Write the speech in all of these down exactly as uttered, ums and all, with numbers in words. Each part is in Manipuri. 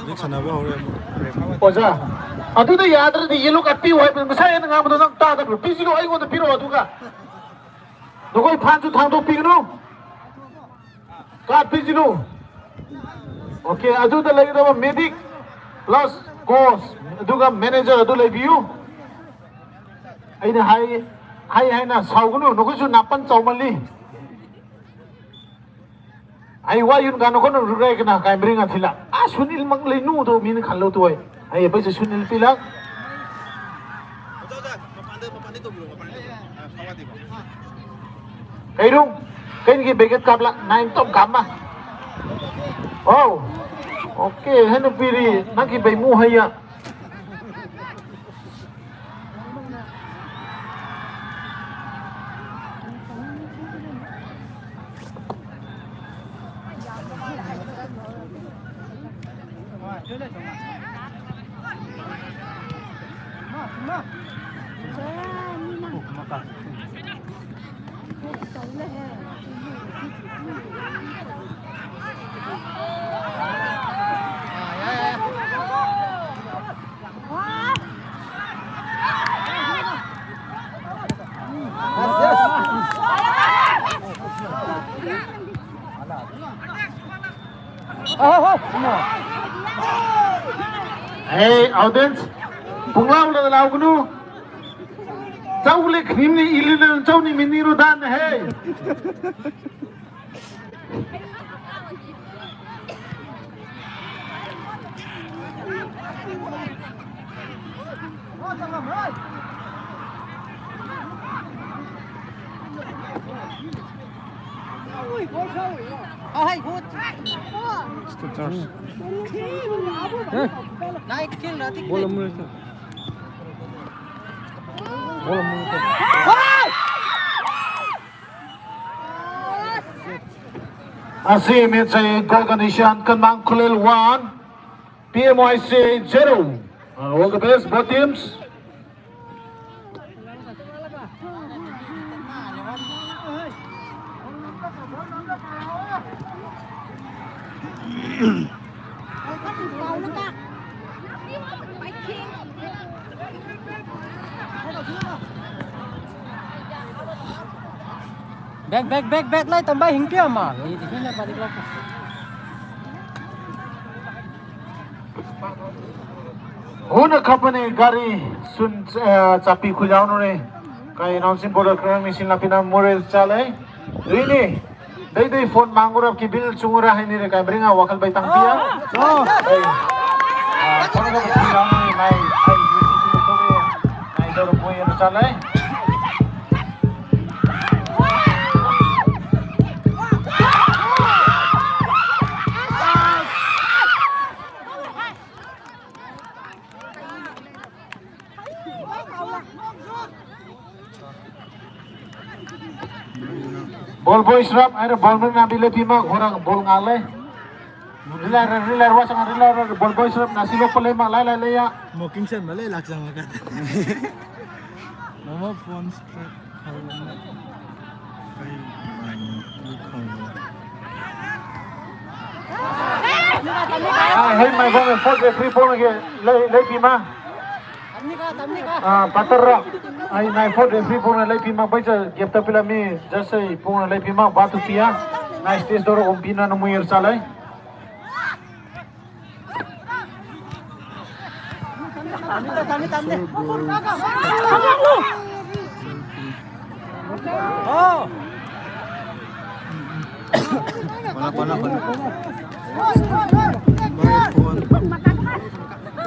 ꯍꯧꯖꯤꯛ ꯁꯥꯟꯅꯕ ꯍꯧꯔꯦ ꯑꯃꯨꯛ꯫ ꯑꯣꯖꯥ, ꯑꯗꯨꯗ ꯌꯥꯗ꯭ꯔꯗꯤ ꯌꯦꯜꯂꯣ ꯀꯥꯔꯗ ꯄꯤꯌꯨ ꯍꯥꯏꯕꯅꯤ꯫ ꯉꯁꯥꯏ ꯑꯩꯅ ꯉꯥꯡꯕꯗꯣ ꯅꯪ ꯇꯥꯗꯕ꯭ꯔꯣ? ꯄꯤꯁꯤꯜꯂꯣ, ꯑꯩꯉꯣꯟꯗ ꯄꯤꯔꯛꯑꯣ꯫ ꯑꯗꯨꯒ ꯅꯈꯣꯏ ꯐꯥꯟꯁꯨ ꯊꯥꯡꯗꯣꯛꯄꯤꯒꯅꯨ꯫ ꯀꯥꯔꯗ ꯄꯤꯁꯤꯜꯂꯨ꯫ ꯑꯣꯀꯦ, ꯑꯗꯨꯗ ꯂꯩꯒꯗꯕ medic plus coach ꯑꯗꯨꯒ manager ꯑꯗꯨ ꯂꯩꯕꯤꯌꯨ꯫ ꯑꯩꯅ ꯍꯥꯏ, ꯍꯥꯏ ꯍꯥꯏꯅ ꯁꯥꯎꯒꯅꯨ, ꯅꯈꯣꯏꯁꯨ ꯅꯥꯄꯟ ꯆꯥꯎꯃꯜꯂꯤ꯫ ꯑꯩ ꯋꯥ ꯌꯨꯟ ꯀꯥꯟꯗ ꯈꯣꯠꯅ ꯔꯨꯔꯦ ꯀꯅꯥ ꯀꯥꯏ ꯃꯔꯤ ꯉꯥꯊꯤꯂ꯫ ꯑꯥ, ꯁꯨꯅꯤꯜ ꯃꯛ ꯂꯩꯅꯨꯗꯣ ꯃꯤꯅ ꯈꯜꯂꯧ ꯇꯣꯏ꯫ ꯑꯩ ꯑꯩꯈꯣꯏꯁꯨ ꯁꯨꯅꯤꯜ ꯄꯤꯂꯛ꯫ ꯀꯩꯔꯨꯡ, ꯀꯩꯅꯒꯤ ꯕꯦꯒꯦꯠ ꯀꯥꯞꯂ, ꯅꯥꯏꯟ ꯇꯣꯞ ꯀꯥꯞꯃ꯫ ꯑꯧ, ꯑꯣꯀꯦ, ꯍꯦꯟꯅ ꯄꯤꯔꯤ, ꯅꯪꯒꯤ ꯕꯩꯃꯨ ꯍꯩꯌ꯫ Hey, audience, ꯄꯨꯡꯂꯥꯎ ꯂꯥꯎꯒꯅꯨ꯫ ꯆꯧ ꯂꯦꯛꯈ꯭ꯔꯤꯝꯅꯤ, ꯏꯂꯤꯅ ꯆꯧꯅꯤ ꯃꯤꯅꯤꯔꯨ ꯗꯥꯟ ꯍꯦ꯫ Asi mitsai goal condition kan Mang Khulel one, P M Y C zero. Uh, all the best, both teams. Back, back, back, back, lai tambai hing pia ma. Ini tiga na balik lagi. Huna company gari sun, eh, chapi khuliau nu ne. Kai announcing board kerang ni sin lapina mural chalai. Rini. Dei dei phone mangurap ki bill chungura hai ni re kai bringa wakal bai tang pia. Oh. Dei. Ah, phone ka khuliau nu ne nai. Ai, nai doro boy anu chalai. Ball boys rap, ayo ball men nabi lepi ma, orang ball ngale. Rilar, rilar, wasang rilar, ball boys rap, nasi lo pele ma, lai, lai, lai ya. Mocking sen bale laksang makat. Mama phone straight. Ah, hey, my brother, fourth referee pona ke, lei, lei pima. Ah, patar ra. Ai, nai fourth referee pona lei pima, baisa, gap ta pila mi, just say, pona lei pima, batu pia. Nai stage doro om pina no muir salai.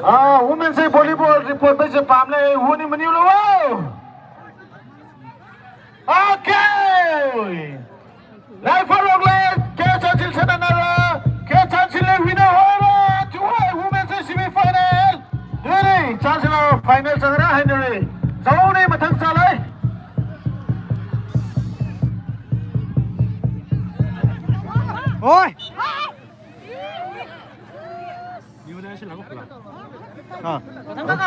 Ah, women say volleyball report bai se pam le, wuni mani lo. Okay. Lai farok le, ke chansil sana nara, ke chansil le wina hora, tuai women se semi final. Diri, chansil final sangra hai diri. Zauni mathang salai. Oi. Ah.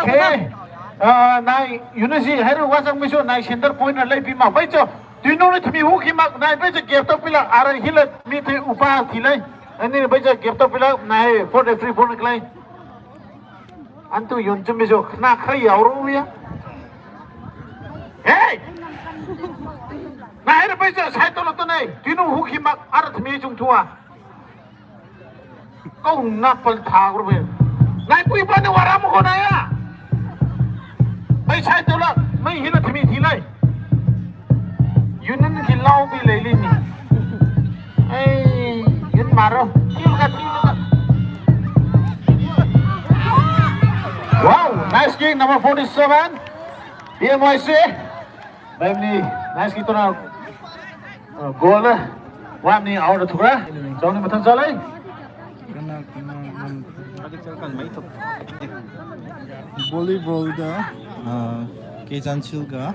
Okay. Ah, nai, Yunus ji, hairu wasang miso, nai center point na lei pima. Bai cho, tinu ni tmi hu ki mak, nai bai cho gap to pila, ara hila mi te upa thilai. Ani bai ja gap to pila na hai four referee phone klai. Antu yun chum bijo na khai yauru ya. Hey! Na hai bai ja sai to lo to nai. Tinu hu khi mak arat mi chung thua. Kau na pal thagro be. Nai pui pa ne wara mo ko na ya. Bai sai to la. Mai hina thimi thi lai. Yunan ki lau bi lei lei ni. Ei, yun maro. Tiu ka, tiu ka. Wow, nice kick, number forty-seven. P M Y C. Bem ni, nice kick to na. Uh, goal. Wam ni out thukra. Jong ni mathan chalai. Volleyball da, ah, Kechanchil ga.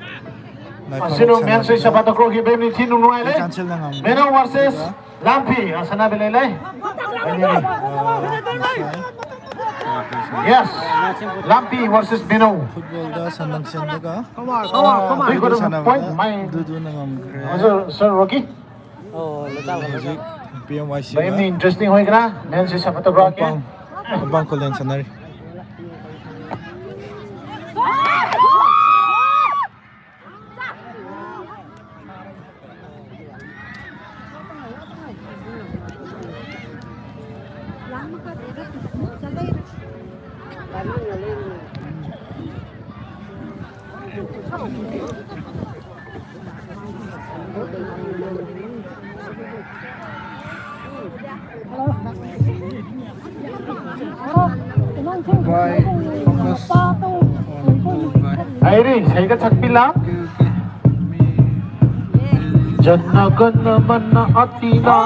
Asinu men sui sapato kro ki bem ni thinu nuai le. Kechanchil na ngam. Meno versus Lampi, asana bele le. Yes, Lampi versus Meno. Football da sanang sen da ga. Come on, come on, come on. Dui ko point mai. Dudu na ngam. Sir, Sir Rocky. Oh, letang, letang. P M Y C. Very interesting hoi kena. Men si siapa tu bro ke? Abang ko len sanari. Bye. Focus on goal, bye. Airi, sai ka chak pila. Okay, okay. Janna ganna manna atina.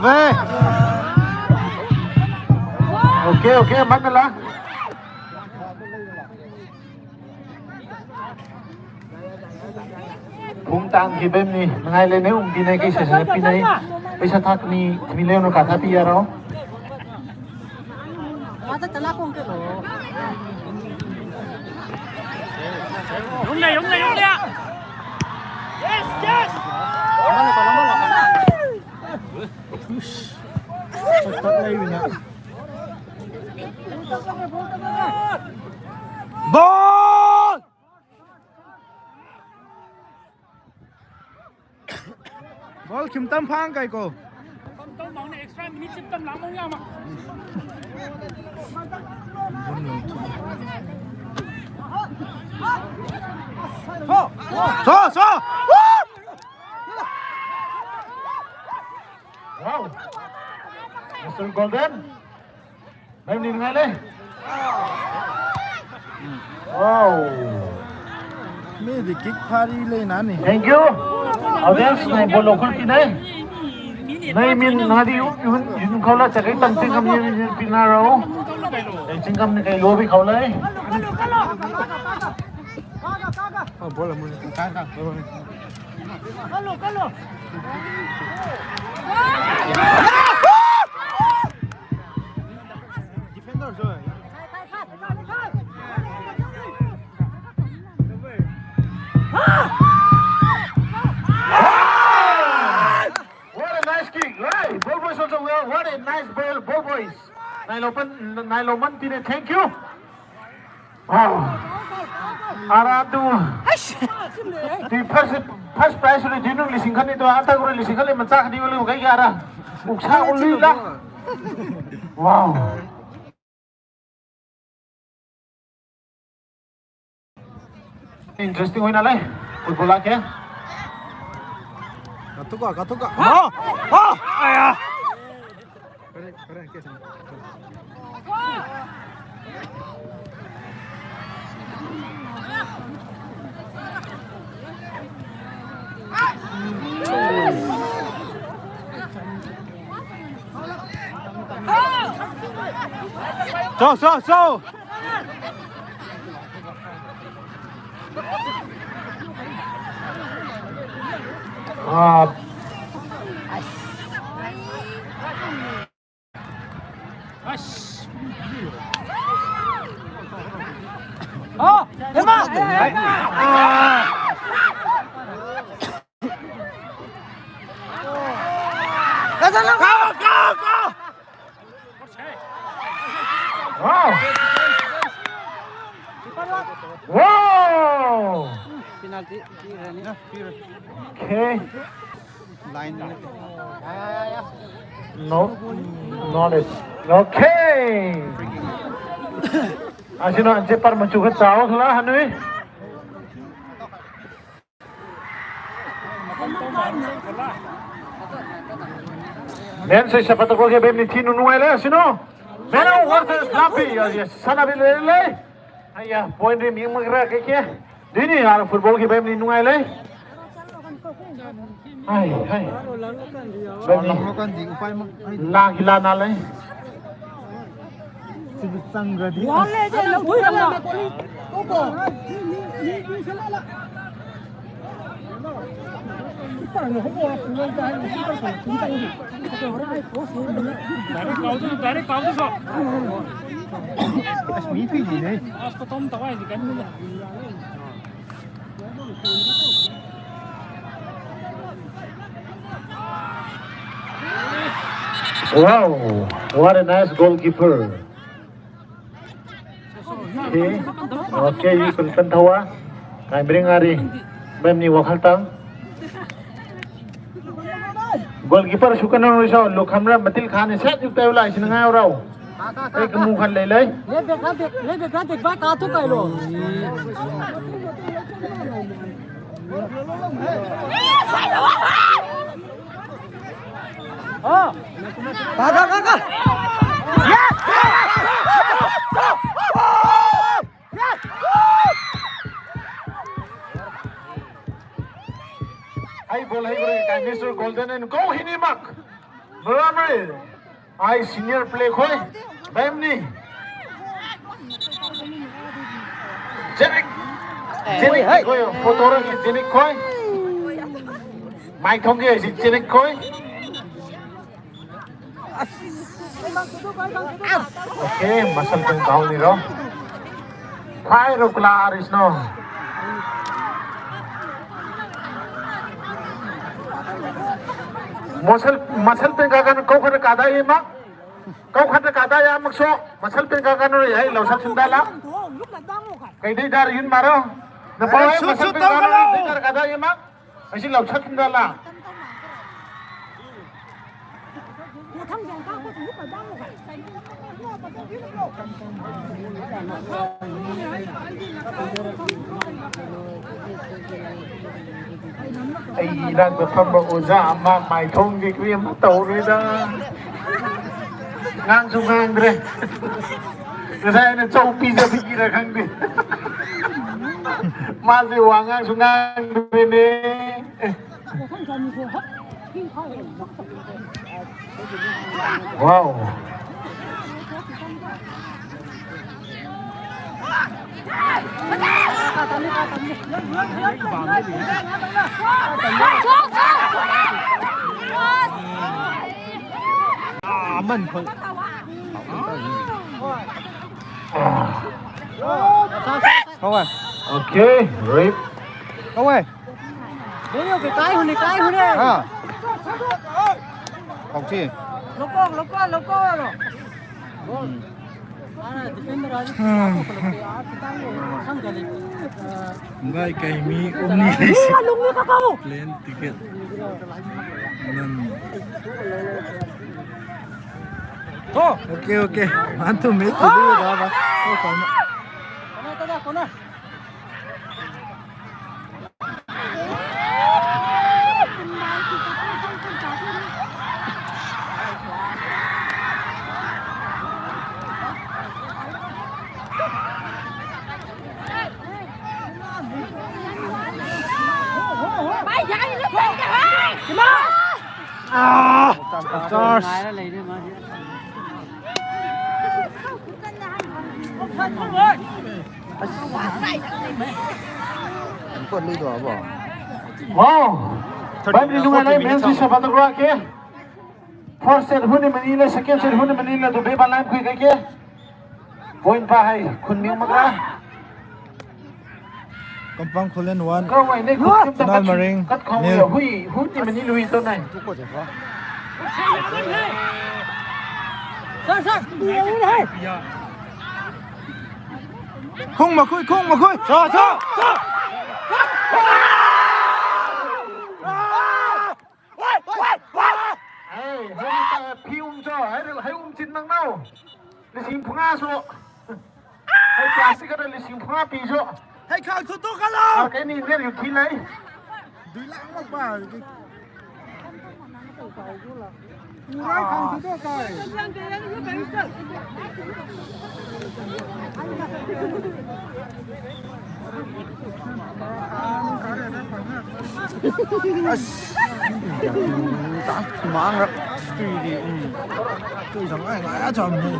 Ve. Okay, okay, manna la. Phung tang hi bem ni, ngai le ne um bi ne ki se se pi ne. Paisa thak ni, mi le no ka tha pi ya ro. Yes, yes. Ball! Ball ꯈꯤꯝꯇꯝ ꯐꯥꯡ ꯀꯥꯏꯀꯣ꯫ Show, show! Wow! Mister Golden. ꯅꯪꯗꯤ ꯅꯨꯡꯉꯥꯏꯔꯦ? Wow! ꯃꯤꯗꯤ ꯀꯤꯛ ꯐꯥꯔꯤ ꯂꯩꯅꯥꯅꯤ꯫ Thank you. Audience ꯅ ꯕꯣꯜ ꯂꯧꯈꯠꯄꯤꯅꯦ꯫ ꯅꯣꯏ ꯃꯤꯟ ꯅꯥꯗꯤ ꯌꯨꯟ ꯈꯧꯂ ꯆꯒꯩ ꯇꯝ ꯆꯤꯡꯒꯝ ꯌꯨꯟ ꯄꯤꯅꯔꯣ꯫ ꯑꯩ ꯆꯤꯡꯒꯝꯅ ꯀꯩ ꯂꯣꯕꯤ ꯈꯧꯂ꯫ ꯑ, ꯕꯣꯜ ꯑꯃꯨꯛ ꯀꯥ, ꯀꯥ, ꯕꯣꯜ ꯑꯃꯨꯛ꯫ Defender ꯁꯨ꯫ What a nice kick, right? Ball boys also well. What a nice ball, ball boys. Nailoman, Nailoman Pine, thank you. Wow. Ara tu. Ti first, first prize tu, jinu lising kan itu, ata guru lising kan, macam ni boleh bukai ke ara. Buksa uli lah. Wow. Interesting ꯑꯣꯏꯅ ꯂꯩ꯫ Football ꯂꯥꯛꯀꯦ꯫ ꯀꯥꯊꯣꯛꯀꯣ, ꯀꯥꯊꯣꯛꯀꯣ꯫ ꯍꯣ! ꯍꯣ! ꯑꯌꯥ! ꯆꯣ, ꯆꯣ, ꯆꯣ! ꯑꯥ꯫ ꯑꯁ꯫ ꯑꯣ, ꯍꯦꯃꯥ! ꯑꯥ꯫ Wow! Wow! Penalty. Okay. Line. No. Not it. Okay. Asino anche par machu ka chao thla hanui. Men se sapata ko ke bem ni tinu nuai le asino. Men o war se snapi ya ya sana bi le le. Aya point ri mi magra ke ke. Dini ar football ke bem ni nuai le. Hai hai. Bem ni. Kan di upai mak. La gila na le. Wale je lo bui lo. Wow, what a nice goalkeeper. Okay, okay, you can tanthawa. Kai bring ari. Bem ni wakal tang. Goalkeeper suka nang risa lo kamera matil khan set yuk tayo lai sinangai rau. Kai kamu khan lei lei. Le bek ra dek, le bek ra dek ba ka tu kai lo. Ah. Ka, ka, ka, ka. Yes! Yes! Hai bol hai bol kai Mister Golden and go hini mak. Meramre. Ai senior play khoi. Bem ni. Jenik. Jenik khoi. Fotora ki jenik khoi. Mai thong ke jenik khoi. Okay, masal tong down ni ro. Phai ro kla aris no. Masal, masal pengkakan kau kada kada ya mak. Kau kada kada ya mak so. Masal pengkakan ro ya lausak sundala. Kaidai dar yun maro. Napa masal pengkakan ro dar kada ya mak. Masih lausak sundala. ꯑꯩ ꯏꯅꯥꯛꯇ ꯐꯝꯕ ꯑꯣꯖꯥ ꯑꯃ ꯃꯥꯏꯊꯣꯡꯁꯦ ꯀꯔꯤꯝ ꯇꯧꯔꯦꯗ꯫ ꯉꯥꯡꯁꯨ ꯉꯥꯡꯗ꯭ꯔꯦ꯫ ꯉꯁꯥꯏ ꯑꯩꯅ ꯆꯧ ꯄꯤꯖꯕꯤꯒꯤꯔ ꯈꯪꯗꯦ꯫ ꯃꯥꯁꯦ ꯋꯥ ꯉꯥꯡꯁꯨ ꯉꯥꯡꯗ꯭ꯔꯦꯅꯦ꯫ Wow. Okay, rip. Kawai. Dei, okay, kai hune, kai hune. Ha. Kau si. Loko, loko, loko, loko. Ngai kai mi umni. Ni alung ni kakau. Plane ticket. Nan. Oh, okay, okay. Antum itu dulu dah, Bang. Oh, kamu. Kona, kona, kona. Ah, of course. Wow. Bai ni nunga nai men si sapa tu gua ke. First set huni mani le, second set huni mani le, tu be ba line kui ke ke. Point pa hai, khun mi magra. Kampang Khullen one, ꯀꯔꯝꯍꯥꯏꯅ ꯈꯨꯠ ꯆꯨꯝ Tanal Maring ꯀꯠ ꯈꯥꯎ nil꯫ ꯍꯨꯏ ꯍꯨ ꯇꯤꯃꯅꯤ ꯂꯨꯏ ꯇꯣꯅꯥꯏ꯫ ꯈꯣꯡ ꯃꯈꯨꯏ, ꯈꯣꯡ ꯃꯈꯨꯏ꯫ ꯆꯣ, ꯆꯣ, ꯆꯣ꯫ ꯍꯩ, ꯍꯩ, ꯐꯤ ꯎꯝ ꯆꯣ, ꯍꯩ, ꯍꯩ ꯎꯝ ꯆꯤꯟ ꯅꯪꯅꯧ꯫ ꯂꯤꯁꯤꯡ ꯃꯉꯥꯁꯨ꯫ ꯍꯩ ꯄ꯭ꯂꯥꯁꯇꯤꯛ ꯈꯔ ꯂꯤꯁꯤꯡ ꯃꯉꯥ ꯄꯤꯁꯨ꯫ ꯍꯩ ꯈꯥꯡ ꯊꯨꯠꯇꯣꯛꯀꯜꯂꯣ! ꯑꯥ, ꯀꯩꯅꯤ, ꯏꯟꯖꯤꯟ ꯌꯨꯊꯤ ꯂꯩ꯫ ꯗꯨꯏ ꯂꯥꯛ ꯑꯃ ꯄꯥꯔꯒꯦ꯫ ꯄꯨꯔꯥ ꯈꯥꯡ ꯊꯨꯠꯇꯣꯛ ꯇꯥꯏ꯫ ꯑꯁ꯫ ꯃꯥꯡꯔꯛ꯫ ꯇꯨꯏꯗꯤ, ꯎꯝ꯫ ꯇꯨꯏ ꯁꯪ ꯉꯥꯏ ꯉꯥꯏ ꯆꯝꯅꯤ꯫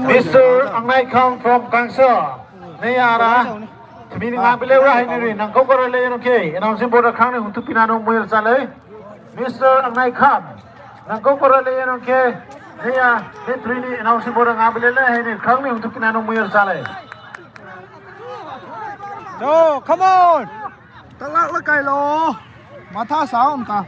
Mister Angnaikham from Kangsa꯫ ꯅꯌꯥꯔꯥ? ꯊꯃꯤꯅ ꯉꯥꯡꯕ ꯂꯩꯕ꯭ꯔꯥ ꯍꯥꯏꯅꯔꯤ꯫ ꯅꯪ ꯀꯧ ꯀꯧꯔ ꯂꯩ ꯅꯣꯀꯦ꯫ ꯏꯅꯥꯎꯁꯤꯡ ꯕꯣꯔꯗ ꯈꯥꯡꯅ ꯍꯨꯟꯇꯨ ꯄꯤꯅꯥꯅꯨ ꯃꯣꯏꯔ ꯆꯥꯂꯩ꯫ Mister Angnaikham꯫ ꯅꯪ ꯀꯧ ꯀꯧꯔ ꯂꯩ ꯅꯣꯀꯦ꯫ ꯅꯌꯥ, ꯅꯦ ꯊ꯭ꯔꯤꯅꯤ ꯏꯅꯥꯎꯁꯤꯡ ꯕꯣꯔꯗ ꯉꯥꯡꯕ ꯂꯩ ꯂꯩ ꯍꯥꯏꯅꯤ꯫ ꯈꯥꯡꯅ ꯍꯨꯟꯇꯨ ꯄꯤꯅꯥꯅꯨ ꯃꯣꯏꯔ ꯆꯥꯂꯩ꯫ Go, come on! ꯇꯂꯥꯛꯂ ꯀꯥꯏꯂꯣ꯫ ꯃꯊꯥ ꯁꯥꯎꯟ ꯀ꯫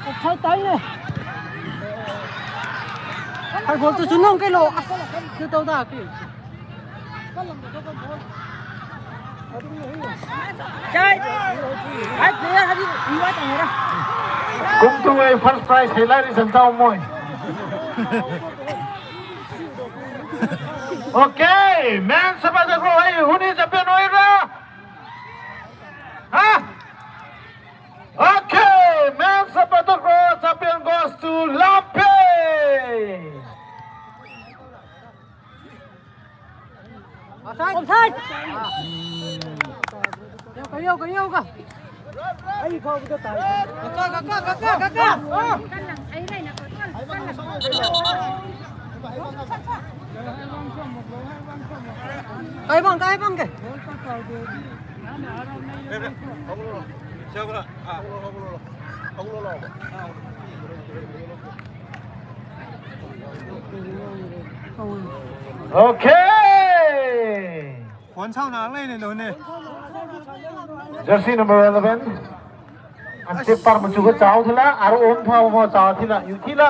Offside ꯇꯥꯏꯅꯦ꯫ ꯐꯥꯏꯕꯣꯜꯇ ꯆꯨ ꯅꯪ ꯀꯩꯅꯣ꯫ ꯑꯁ, ꯀꯩ ꯇꯧ ꯇꯥꯔꯛꯀꯦ? ꯆꯥꯏ꯫ ꯐꯥꯏꯚ ꯄ꯭ꯂꯦꯌꯔ ꯍꯥꯏꯗꯤ ꯏꯟꯖꯣꯏ ꯇꯧꯅꯔ꯫ Kumtu ei first prize hei lai ri san tau moi. Okay, men sapa da ko ei huni champion oira. Ha? Okay, men sapa da ko champion goes to Lampe. Offside. Offside. Yau ka, yau ka, yau ka. Ai, kau kita tahu. Kaka, kaka, kaka, kaka. Kai bang, kai bang ke. Okay. Phone sao na lai ne do ne. Jersey number eleven. An tip par mu chu ka chao thila, aro om pha mo chao thila, yu thila.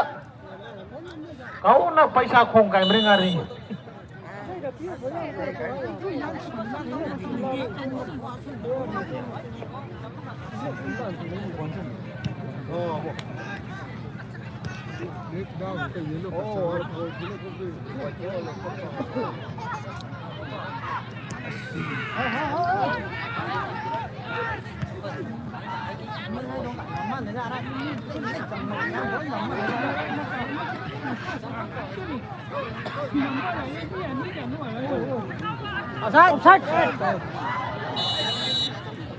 Kau na paisa khong kai mring ari. Offside, offside.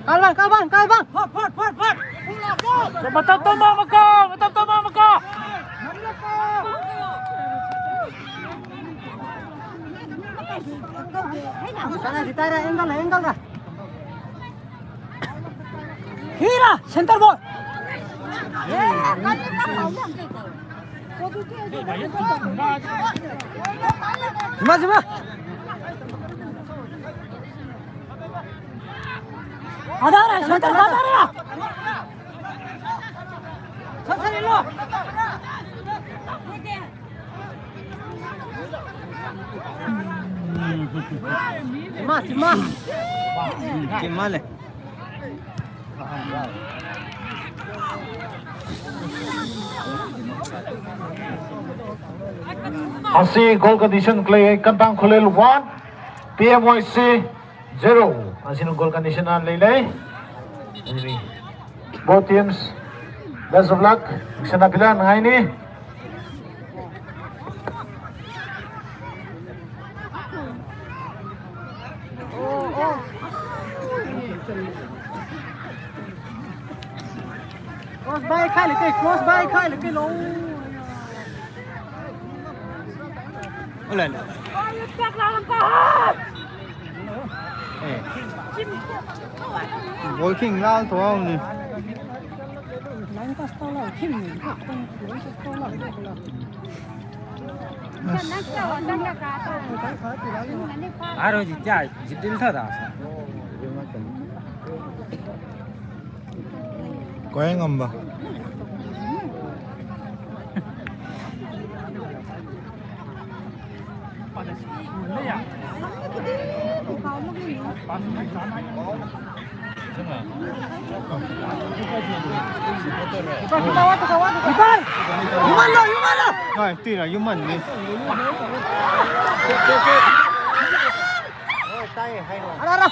Kalbang, kalbang, kalbang. Fort, fort, fort, fort. Mata tama maka, mata tama maka. Sana di tara, angle, angle dah. Hira, center ball. Sima, sima. Ada, ada, center, ada, ada. Center, lo. Cima, cima. Cima le. ꯑꯁꯤ goal condition ꯂꯩ, ꯀꯟꯇꯥꯡ ꯈꯨꯂꯦꯜ one, P M Y C zero꯫ ꯑꯁꯤꯅ goal condition ꯑꯅ ꯂꯩ ꯂꯩ꯫ Both teams, best of luck꯫ ꯁꯅꯥ ꯄꯤꯂꯥ ꯅꯨꯡꯉꯥꯏꯅꯤ꯫ Cross by khai le ke, cross by khai le ke lo. Hola, hola. Eh. Ball king lal to au ni. Line pass to la, king ni. Line pass to la. Aro ji cha, ji din tha da. Koyang amba. Ai, tira, human ni. Ara, ara.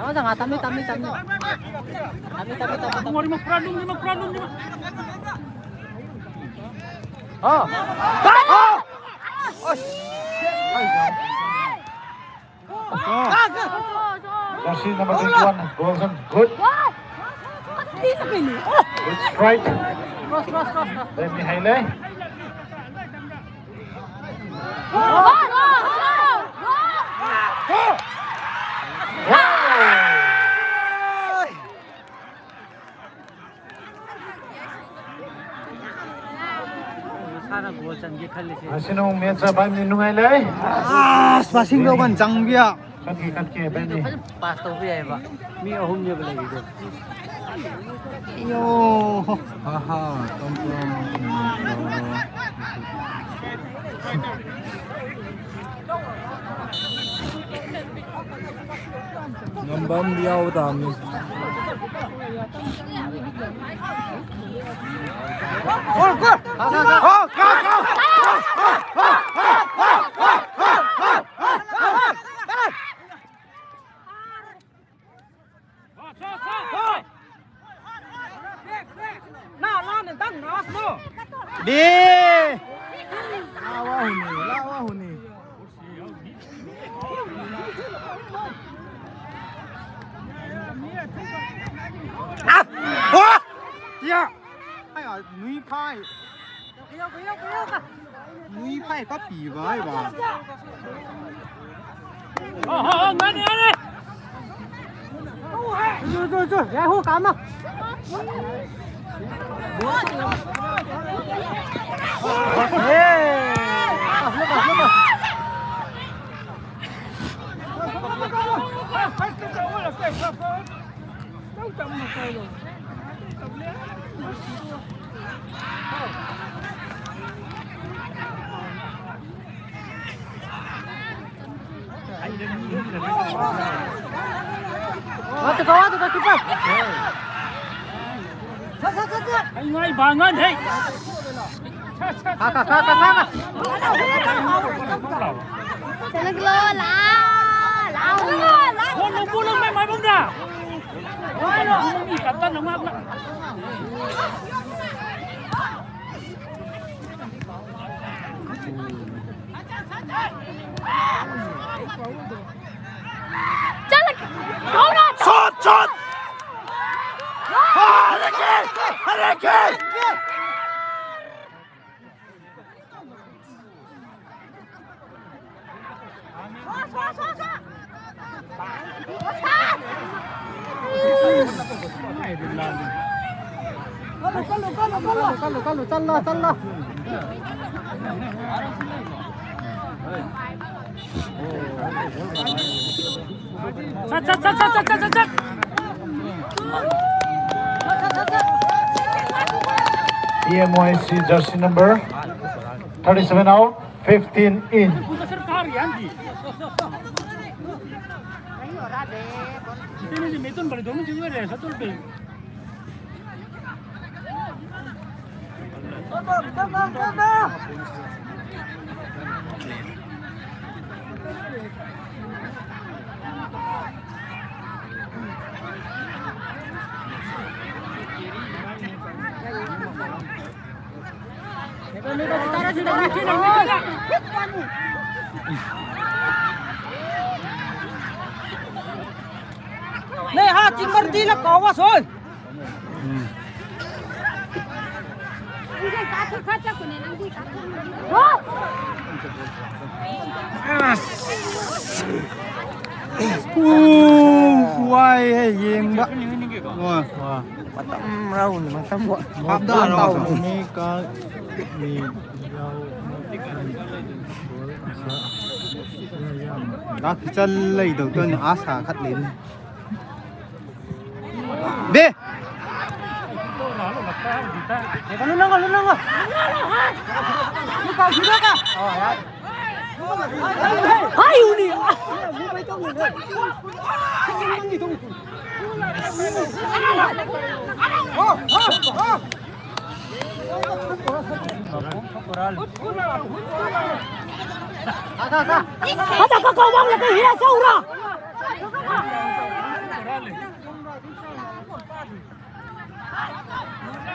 Tama, tama, tama, tama, tama. Tama, tama, tama, tama. Oh. Oh! Oh, shit. Ay, Jersey number twenty-one, Golson. Good. Good strike. Then Mihaile. ꯃꯁꯥꯅ ꯒꯣꯜ ꯆꯟꯒꯦ ꯈꯜꯂꯤꯁꯦ꯫ ꯑꯁꯤꯅ ꯑꯃꯨꯛ ꯃꯦꯠꯁ ꯑꯞ ꯍꯥꯏꯕꯅꯤ, ꯅꯨꯡꯉꯥꯏ ꯂꯩ꯫ ꯑꯁ, ꯄꯥꯁꯤꯡꯗꯣ ꯀꯟ ꯆꯪꯕꯤꯌꯥ꯫ ꯀꯠꯀꯦ, ꯀꯠꯀꯦ, ꯃꯤꯗꯣ ꯕꯦꯟꯅꯤ꯫ ꯐꯖꯅ ꯄꯥꯁ ꯇꯧꯕ ꯌꯥꯏꯑꯕ꯫ ꯃꯤ ꯑꯍꯨꯝꯅꯦꯕ ꯂꯩꯔꯤꯗꯣ꯫ ꯑꯌꯣ꯫ ꯍꯥ, ꯍꯥ, ꯇꯣꯝ, ꯇꯣꯝ, ꯇꯣꯝ, ꯇꯣꯝ꯫ ꯉꯝꯕ ꯑꯃꯗꯤ ꯌꯥꯎꯕ ꯇꯥꯕꯅꯤ꯫ ꯗꯦ! ꯂꯥꯛꯑꯣ ꯍꯨꯅꯤ, ꯂꯥꯛꯑꯣ ꯍꯨꯅꯤ꯫ ꯑ! ꯑꯣ! ꯌꯥ! ꯑꯩ ꯅꯨꯏ ꯐꯥꯏ꯫ ꯅꯨꯏ ꯐꯥꯏ ꯀꯞꯄꯤꯕ ꯍꯥꯏꯕ꯫ ꯍꯣ, ꯍꯣ, ꯍꯣ, ꯉꯥꯏꯅꯦ, ꯉꯥꯏꯅꯦ꯫ ꯆꯨ, ꯆꯨ, ꯆꯨ, ꯌꯥꯍꯨ ꯀꯥꯃ꯫ ꯑꯦ! ꯂꯨꯀꯥꯁ, ꯂꯨꯀꯥꯁ, ꯂꯨꯀꯥꯁ꯫ Watu ka, watu ka, keeper. Sa, sa, sa, sa. Ay, ngay, bangan, hey. Ka, ka, ka, ka, ka. Sa naglola. Lao. Bulong, bulong, may mabunda. Bulong, kanta na nga. ꯆꯠꯂꯒꯦ꯫ ꯀꯧꯔꯣ꯫ ꯁꯣꯠ, ꯁꯣꯠ! ꯍꯥ, ꯍꯜꯂꯛꯀꯦ! ꯍꯜꯂꯛꯀꯦ! ꯀꯜꯂꯨ, ꯀꯜꯂꯨ, ꯀꯜꯂꯨ, ꯀꯜꯂꯨ, ꯀꯜꯂꯨ, ꯆꯜꯂꯣ, ꯆꯜꯂꯣ꯫ ꯆꯠ, ꯆꯠ, ꯆꯠ꯫ T M Y C jersey number thirty-seven out, fifteen in. ꯅ ꯍꯥ ꯆꯤꯡꯃꯔꯗꯤ ꯂ ꯀꯥꯎꯕ ꯁꯣꯏ꯫ ꯎ, ꯋꯥꯏꯍꯦ ꯌꯦꯡꯕ꯫ ꯃꯇꯝ ꯔꯥꯎꯟ ꯃꯇꯝ ꯍꯥꯞꯇꯥ ꯔꯥꯎꯟ꯫ ꯃꯤ ꯀ-, ꯃꯤ ꯂꯥꯛ ꯆꯜ ꯂꯩꯗꯧ ꯇꯣꯏꯅ ꯑꯥꯁꯥ ꯈꯠꯂꯤꯅꯤ꯫ ꯕꯦ! ꯍꯥꯏꯌꯨꯅꯤ꯫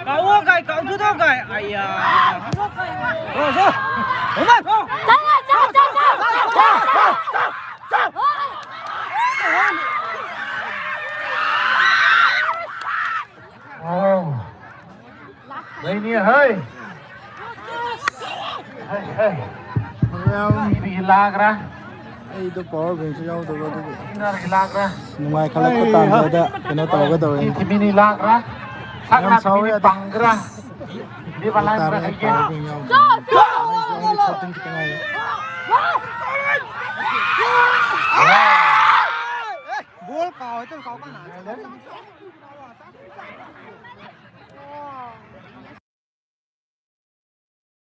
ꯀꯥꯎꯑꯣ ꯀꯥꯏ, ꯀꯥꯎꯊꯣꯛꯑꯣ ꯀꯥꯏ꯫ ꯑꯩꯌꯥ꯫ ꯆꯪꯉꯣ, ꯆꯪꯉꯣ, ꯆꯪꯉꯣ, ꯆꯪꯉꯣ, ꯆꯪꯉꯣ꯫ ꯍꯩ, ꯍꯩ꯫ ꯃꯌꯥꯝ ꯏꯕꯤꯒꯤ ꯂꯥꯛꯈ꯭ꯔꯥ? ꯑꯩꯗꯣ ꯄꯋꯥꯔ ꯕꯦꯡꯁꯨ ꯌꯥꯎꯗꯕ ꯑꯗꯨꯒꯤ ꯏꯟꯅꯔꯒꯤ ꯂꯥꯛꯈ꯭ꯔꯥ? ꯅꯨꯡꯉꯥꯏꯈꯠꯂꯛꯄ ꯇꯥꯟꯖꯥꯗ ꯀꯩꯅꯣ ꯇꯧꯔꯒ ꯇꯧꯔꯤꯅꯤ꯫ ꯊꯤꯃꯤꯅꯤ ꯂꯥꯛꯈ꯭ꯔꯥ? ꯌꯥꯝ ꯁꯥꯎ ꯁꯥꯛꯅ ꯌꯥꯗꯦ꯫ ꯄꯪꯈ꯭ꯔꯥ? ꯃꯤ ꯕꯂꯥꯟ ꯍꯥꯏꯇꯥꯔꯦ, ꯈꯔ ꯍꯩꯒꯦ꯫ ꯄꯋꯥꯔ ꯕꯦꯡ ꯌꯥꯎꯗꯕ꯫ ꯑꯩꯁꯨ ꯑꯩ ꯐꯣꯔꯇꯤꯟ ꯈꯤꯇꯪ ꯉꯥꯏꯔꯦ꯫ ꯕꯣꯜ ꯀꯥꯎ ꯍꯦꯛꯇ ꯀꯥꯎ ꯀꯥꯟꯅ꯫